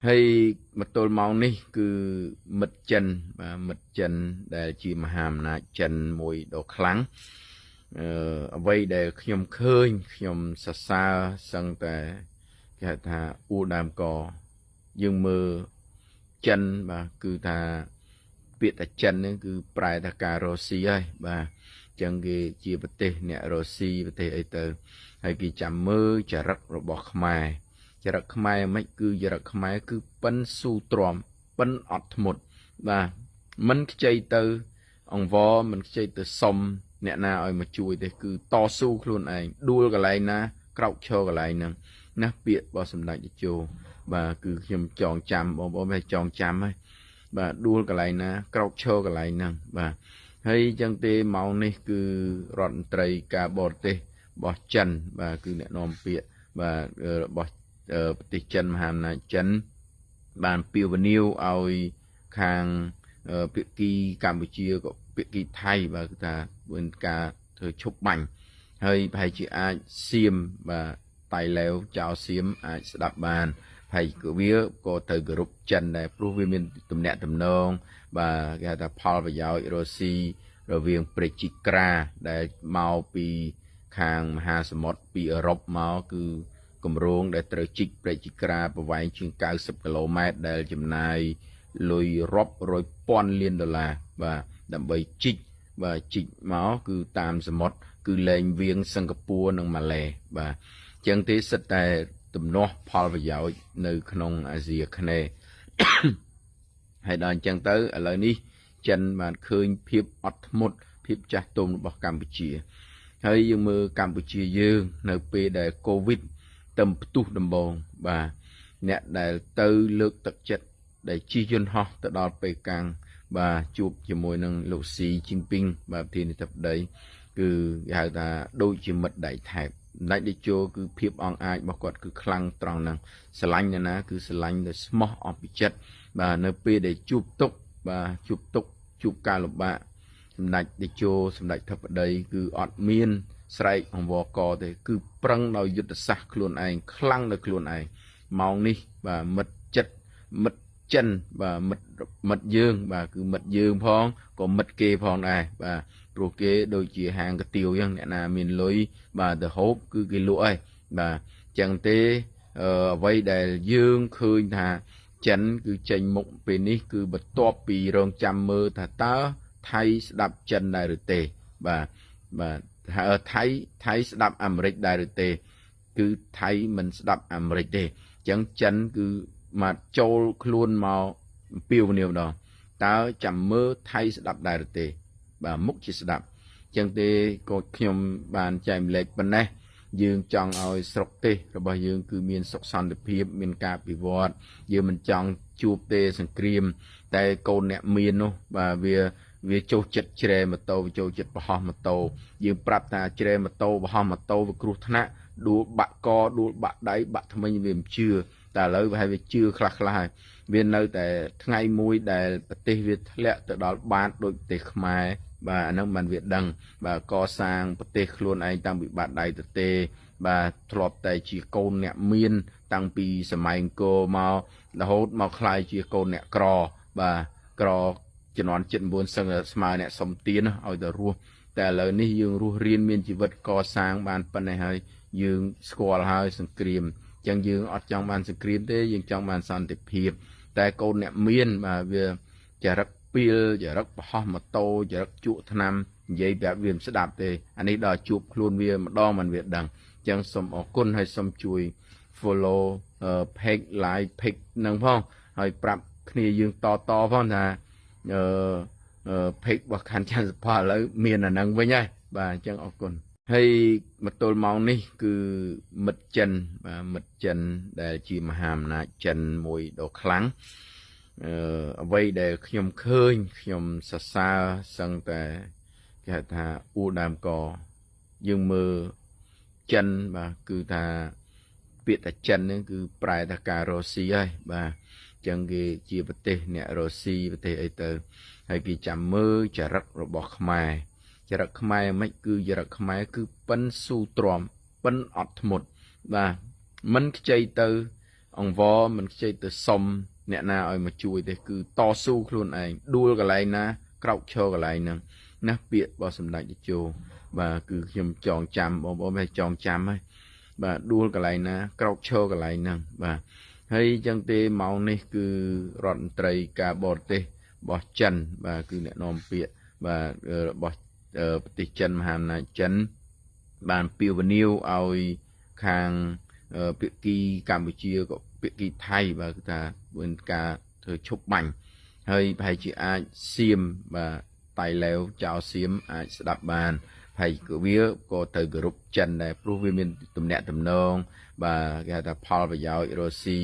ហើយមកទល់ម៉ោងនេះគឺមិត្តចិនបាទមិត្តចិនដែលជាមហាអំណាចចិនមួយដ៏ខ្លាំងអឺអ្វីដែលខ្ញុំឃើញខ្ញុំសរសើរសឹងតែគេហៅថាអួលដើមកយើងមើលចិនបាទគឺថាពាក្យថាចិនហ្នឹងគឺប្រែថាការរស់ស៊ីហើយបាទចឹងគេជាប្រទេសអ្នករស់ស៊ីប្រទេសអីទៅហើយគេចាំមើលចរិតរបស់ខ្មែរចរិតខ្មែរមិនគឺចរិតខ្មែរគឺប៉ិនស៊ូទ្រាំប៉ិនអត់ធ្មត់បាទមិនខ្ចីទៅអង្វរមិនខ្ចីទៅសុំអ្នកណាឲ្យមកជួយទេគឺតស៊ូខ្លួនឯងដួលកន្លែងណាក្រោកឈរកន្លែងហ្នឹងណាពាក្យរបស់សម្ដេចតេជោបាទគឺខ្ញុំចងចាំបងប្អូនមិនចងចាំហើយបាទដួលកន្លែងណាក្រោកឈរកន្លែងហ្នឹងបាទហើយអញ្ចឹងទេម៉ោងនេះគឺរដ្ឋមន្ត្រីការបរទេសរបស់ចិនបាទគឺអ្នកនាំពាក្យបាទរបស់ប្រទេសចិនមហាអំណាចចិនបានពាវនាវឲ្យខាងភាគីកម្ពុជាក៏ភាគីថៃបាទគឺថាមានការធ្វើឈប់បាញ់ហើយប្រហែលជាអាចសៀមបាទតៃឡេវចៅសៀមអាចស្ដាប់បានហើយក៏វាក៏ត្រូវគោរពចិនដែរព្រោះវាមានទំនាក់ទំនងបាទគេហៅថាផលប្រយោជន៍រុស្ស៊ីរវាងព្រែកជីក្រាដែលមកពីខាងមហាសមុទ្រពីអឺរ៉ុបមកគឺគម្រោងដែលត្រូវជីកព្រែកជីក្រាប្រវែងជាង90គីឡូម៉ែត្រដែលចំណាយលុយរាប់រយពាន់លានដុល្លារបាទដើម្បីជីកបាទជីកមកគឺតាមសមុទ្រគឺលែងវៀងសិង្ហបុរីនិងម៉ាឡេបាទអញ្ចឹងទេសិតតែទំនាស់ផលប្រយោជន៍នៅក្នុងអាស៊ីអាគ្នេយ៍ហើយដល់អញ្ចឹងទៅឥឡូវនេះចិនបានឃើញភាពអត់ធ្មត់ភាពចាស់ទុំរបស់កម្ពុជាហើយយើងមើលកម្ពុជាយើងនៅពេលដែលកូវីដទៅផ្ទុះដំបងបាទអ្នកដែលទៅលើកទឹកចិត្តដែលជិះយន្តហោះទៅដល់ប៉េកាំងបាទជួបជាមួយនឹងលោកស៊ីជីនពីងបាទប្រធានាធិបតីគឺគេហៅថាដូចជាមិត្តដៃថែបសម្ដេចតេជោគឺភាពអង្អាចរបស់គាត់គឺខ្លាំងត្រង់ហ្នឹងស្រឡាញ់នរណាគឺស្រឡាញ់ដោយស្មោះអស់ពីចិត្តបាទនៅពេលដែលជួបទុក្ខបាទជួបទុក្ខជួបការលំបាកសម្ដេចតេជោសម្ដេចធិបតីគឺអត់មានស្រែកអង្វរកទេគឺប្រឹងដោយយុទ្ធសាស្ត្រខ្លួនឯងខ្លាំងដោយខ្លួនឯងម៉ោងនេះបាទមិត្តចិត្តមិត្តចិនបាទមិត្តយើងបាទគឺមិត្តយើងផងក៏មិត្តគេផងដែរបាទព្រោះគេដូចជាហាងកាទៀវអញ្ចឹងអ្នកណាមានលុយបាទទៅហូបគឺគេលក់ហើយបាទអញ្ចឹងទេអ្វីដែលយើងឃើញថាចិនគឺចេញមុខពេលនេះគឺបន្ទាប់ពីរងចាំមើលថាតើថៃស្ដាប់ចិនដែរឬទេបាទបាទថៃស្ដាប់អាមេរិកដែរឬទេគឺថៃមិនស្ដាប់អាមេរិកទេអញ្ចឹងចិនគឺមកចូលខ្លួនមកពាវនាវម្ដងតើចាំមើលថៃស្ដាប់ដែរឬទេបាទមុខជាស្ដាប់អញ្ចឹងទេក៏ខ្ញុំបានចែកម្លែកប៉ុណ្ណេះយើងចង់ឲ្យស្រុកទេសរបស់យើងគឺមានសុខសន្តិភាពមានការពិវត្តយើងមិនចង់ជួបទេសង្គ្រាមតែកូនអ្នកមាននោះបាទវាចូលចិត្តជ្រែម៉ូតូវាចូលចិត្តបរោះម៉ូតូយើងប្រាប់ថាជ្រែម៉ូតូបរោះម៉ូតូវាគ្រោះថ្នាក់ដួលបាក់កដួលបាក់ដៃបាក់ធ្មេញវាមិនជឿតែឥឡូវប្រហែលវាជឿខ្លះខ្លះហើយវានៅតែថ្ងៃមួយដែលប្រទេសវាធ្លាក់ទៅដល់បាតដូចប្រទេសខ្មែរបាទអាហ្នឹងបានវាដឹងបាទកសាងប្រទេសខ្លួនឯងតាំងពីបាតដៃទៅទេបាទធ្លាប់តែជាកូនអ្នកមានតាំងពីសម័យអង្គរមករហូតមកក្លាយជាកូនអ្នកក្របាទក្រជំនាន់79សឹងស្មើអ្នកសុំទានឲ្យតែរស់តែឥឡូវនេះយើងរស់រៀនមានជីវិតកសាងបានប៉ុណ្ណេះហើយយើងស្គាល់ហើយសង្គ្រាមអញ្ចឹងយើងអត់ចង់បានសង្គ្រាមទេយើងចង់បានសន្តិភាពតែកូនអ្នកមានបាទវាចរិតពីលចរិតបរោះម៉ូតូចរិតជក់ថ្នាំនិយាយប្រាប់វាមិនស្ដាប់ទេអានេះដល់ជួបខ្លួនវាម្ដងមិនវាដឹងអញ្ចឹងសូមអរគុណហើយសូមជួយ follow page like page នឹងផងហើយប្រាប់គ្នាយើងតតផងថាអឺ page របស់ខណ្ឌច័ន្ទសុផលឥឡូវមានអានឹងវិញហើយបាទអញ្ចឹងអរគុណហើយមកទល់ម៉ោងនេះគឺមិត្តចិនបាទមិត្តចិនដែលជាមហាអំណាចចិនមួយដ៏ខ្លាំងអឺអ្វីដែលខ្ញុំឃើញខ្ញុំសរសើរសឹងតែគេហៅថាអួលដើមកយើងមើលចិនបាទគឺថាពាក្យថាចិនហ្នឹងគឺប្រែថាការរស់ស៊ីហើយបាទអញ្ចឹងគេជាប្រទេសអ្នករស់ស៊ីប្រទេសអីទៅហើយគេចាំមើលចរិតរបស់ខ្មែរចរិតខ្មែរមិនគឺចរិតខ្មែរគឺប៉ិនស៊ូទ្រាំប៉ិនអត់ធ្មត់បាទមិនខ្ចីទៅ អង្វរមិនខ្ចីទៅសុំអ្នកណាឲ្យមកជួយទេគឺតស៊ូខ្លួនឯងដួលកន្លែងណាក្រោកឈរកន្លែងហ្នឹងណាពាក្យរបស់សម្ដេចតេជោបាទគឺខ្ញុំចងចាំបងប្អូនហើយចងចាំហើយបាទដួលកន្លែងណាក្រោកឈរកន្លែងហ្នឹងបាទហើយអញ្ចឹងទេម៉ោងនេះគឺរដ្ឋមន្ត្រីការបរទេសរបស់ចិនបាទគឺអ្នកនាំពាក្យបាទរបស់ប្រទេសចិនមហាអំណាចចិនបានពាវនាវឲ្យខាងភាគីកម្ពុជាក៏ភាគីថៃបាទគឺថាមានការធ្វើឈប់បាញ់ហើយប្រហែលជាអាចសៀមបាទតៃឡែវចៅសៀមអាចស្ដាប់បានហើយក៏វាក៏ទៅគោរពចិនដែរព្រោះវាមានទំនាក់ទំនងបាទគេហៅថាផលប្រយោជន៍រស៊ី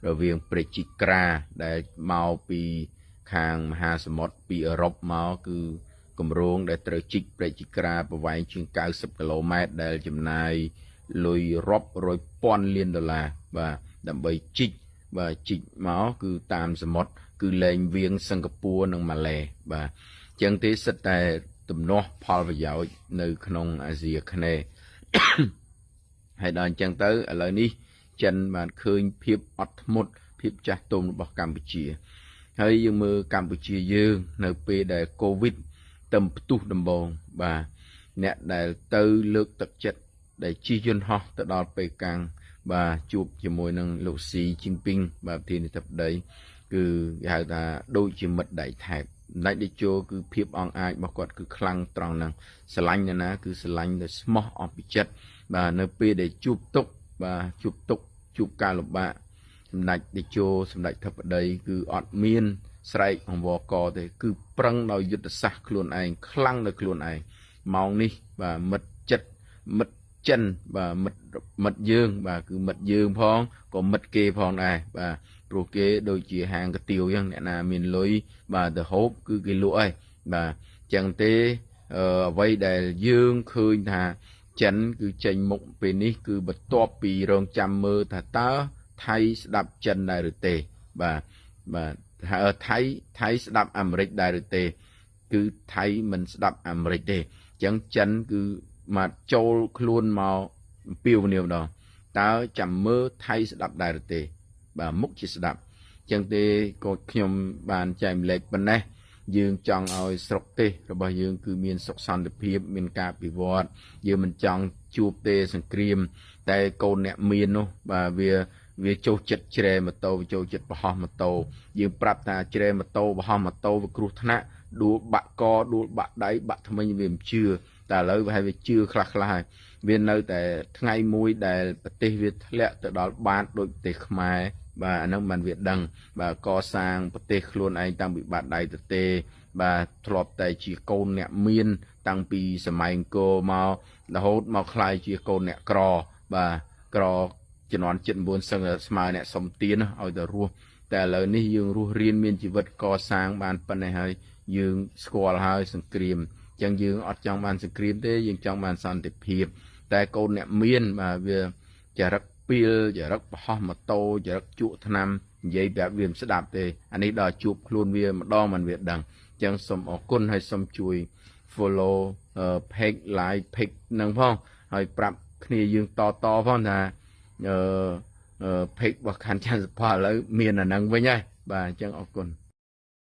រវាងព្រះជីក្រាដែលមកពីខាងមហាសមុទ្រពីអឺរ៉ុបមកគឺគម្រោងដែលត្រូវជីកព្រះជីក្រាប្រវែងជាង90គីឡូម៉ែត្រដែលចំណាយលុយរាប់រយពាន់លានដុល្លារបាទដើម្បីជីកបាទជីកមកគឺតាមសមុទ្រគឺលែងវៀងសិង្ហបុរីនិងម៉ាឡេបាទចឹងទេសិតតែទំនាស់ផលប្រយោជន៍នៅក្នុងអាស៊ីអាគ្នេយ៍ហើយដល់អញ្ចឹងទៅឥឡូវនេះចិនបានឃើញភាពអត់ធ្មត់ភាពចាស់ទុំរបស់កម្ពុជាហើយយើងមើលកម្ពុជាយើងនៅពេលដែលកូវីដទៅផ្ទុះដំបូងបាទអ្នកដែលទៅលើកទឹកចិត្តដែលជិះយន្តហោះទៅដល់ប៉េកាំងបាទជួបជាមួយនឹងលោកស៊ីជីងពីងបាទប្រធានាធិបតីគឺគេហៅថាដូចជាមិត្តដៃថែបសម្ដេចតេជោគឺភាពអង្អាចរបស់គាត់គឺខ្លាំងត្រង់ហ្នឹងស្រឡាញ់នរណាគឺស្រឡាញ់ដោយស្មោះអស់ពីចិត្តបាទនៅពេលដែលជួបទុក្ខបាទជួបទុក្ខជួបការលំបាកសម្ដេចតេជោសម្ដេចធិបតីគឺអត់មានស្រែកអង្វរកទេគឺប្រឹងដោយយុទ្ធសាស្ត្រខ្លួនឯងខ្លាំងដោយខ្លួនឯងម៉ោងនេះបាទមិត្តចិត្តមិត្តចិនបាទមិត្តយើងបាទគឺមិត្តយើងផងក៏មិត្តគេផងដែរបាទព្រោះគេដូចជាហាងកាទៀវអញ្ចឹងអ្នកណាមានលុយបាទទៅហូបគឺគេលក់ហើយបាទអញ្ចឹងទេអ្វីដែលយើងឃើញថាចិនគឺចេញមុខពេលនេះគឺបន្ទាប់ពីរងចាំមើលថាតើថៃស្ដាប់ចិនដែរឬទេបាទបាទថៃស្ដាប់អាមេរិកដែរឬទេគឺថៃមិនស្ដាប់អាមេរិកទេអញ្ចឹងចិនគឺមកចូលខ្លួនមកពាវនាវម្ដងតើចាំមើលថៃស្ដាប់ដែរឬទេបាទមុខជាស្ដាប់អញ្ចឹងទេក៏ខ្ញុំបានចែកម្លែកប៉ុណ្ណេះយើងចង់ឲ្យស្រុកទេសរបស់យើងគឺមានសុខសន្តិភាពមានការពិវត្តយើងមិនចង់ជួបទេសង្គ្រាមតែកូនអ្នកមាននោះបាទវាចូលចិត្តជ្រែម៉ូតូវាចូលចិត្តបរហោះម៉ូតូយើងប្រាប់ថាជ្រែម៉ូតូបរហោះម៉ូតូវាគ្រោះថ្នាក់ដួលបាក់កដួលបាក់ដៃបាក់ធ្មេញវាមិនជឿតែឥឡូវវាហើយវាជឿខ្លះខ្លះហើយវានៅតែថ្ងៃមួយដែលប្រទេសវាធ្លាក់ទៅដល់បាតដូចប្រទេសខ្មែរបាទអាហ្នឹងបានវាដឹងបាទកសាងប្រទេសខ្លួនឯងតាំងពីបាតដៃទៅទេបាទធ្លាប់តែជាកូនអ្នកមានតាំងពីសម័យអង្គរមករហូតមកក្លាយជាកូនអ្នកក្របាទក្រជំនាន់79សឹងស្មើអ្នកសុំទានឲ្យតែរស់តែឥឡូវនេះយើងរស់រៀនមានជីវិតកសាងបានប៉ុណ្ណេះហើយយើងស្គាល់ហើយសង្គ្រាមអញ្ចឹងយើងអត់ចង់បានសង្គ្រាមទេយើងចង់បានសន្តិភាពតែកូនអ្នកមានបាទវាចរិតពីលចរិតបរហោះម៉ូតូចរិតជក់ថ្នាំនិយាយប្រាប់វាមិនស្ដាប់ទេអានេះដល់ជួបខ្លួនវាម្ដងមិនវាដឹងអញ្ចឹងសូមអរគុណហើយសូមជួយ follow page like page នឹងផងហើយប្រាប់គ្នាយើងតតផងថាអឺ page របស់ខាន់ច័ន្ទសុផលឥឡូវមានអាហ្នឹងវិញហើយបាទអញ្ចឹងអរគុណ។